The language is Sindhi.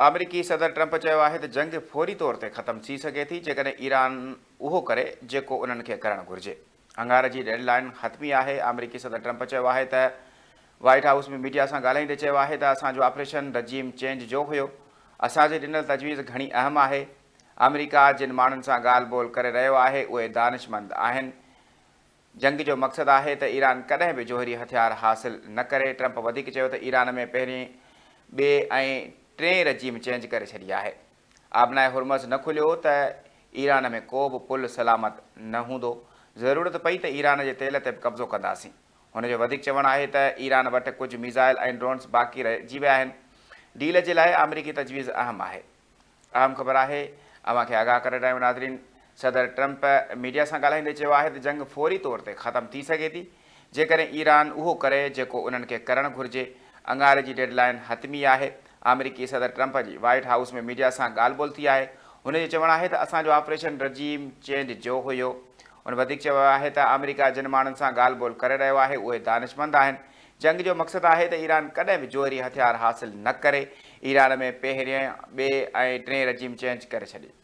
آمريڪي صدر ٽرمپ چيو آهي ته جنگ فوري طور تي ختم ٿي سگهي ٿي جيڪڏهن ايران اهو ڪري جيڪو انهن کي ڪرڻ گهرجي. اڱاري جي ڊيڊ لائن حتمي آهي. آمريڪي صدر ٽرمپ چيو آهي ته وائيٽ هائوس ۾ ميڊيا سان ڳالهائيندي چيو آهي ته اسان جو آپريشن رجيم چينج جو هيو، اسان جي ڏنل تجويز گهڻي اهم آهي. آمريڪا جن ماڻهن سان ڳالهه ٻولهه ڪري رهيو آهي اهي دانشمند آهن. جنگ جو مقصد آهي ته ايران ڪڏهن به جوهري هٿيار حاصل نه ڪري. ٽرمپ وڌيڪ چيو ته ايران ۾ پهرين، ٻئي ۽ ٽئين رجيم چينج ڪري ڇڏي آهي. آبنائي هرمز نه کليو ته ايران ۾ ڪو به پل سلامت نه هوندو. ضرورت پئي ته ايران جي تيل تي به قبضو ڪنداسين. هن جو وڌيڪ چوڻ آهي ته ايران وٽ ڪجهه ميزائل ۽ ڊرونز باقي رهجي ويا آهن. ڊيل جي لاء آمريڪي تجويز اهم آهي. اهم خبر آهي اوهان کي آگاهه ڪري رهيا آهيون ناظرين صدر ٽرمپ ميڊيا سان ڳالهائيندي چيو آهي ته جنگ فوري طور تي ختم ٿي سگهي ٿي جيڪڏهن ايران اهو ڪري جيڪو انهن کي ڪرڻ گهرجي اڱاري جي ڊيڊ لائن حتمي آهي آمريڪي صدر ٽرمپ جي وائيٽ هائوس ۾ ميڊيا سان ڳالهه ٻولهه ٿي آهي هن جو چوڻ آهي ته اسان جو آپريشن رجيم چينج جو هيو هن وڌيڪ چيو آهي ته آمريڪا جن ماڻهن سان ڳالهه ٻولهه ڪري رهيو آهي اهي دانشمند آهن جنگ جو مقصد آهي ته ايران ڪڏهن به جوهري هٿيار حاصل نه ڪري، ايران ۾ پهرين، ٻئي ۽ ٽئين رجيم چينج ڪري ڇڏي.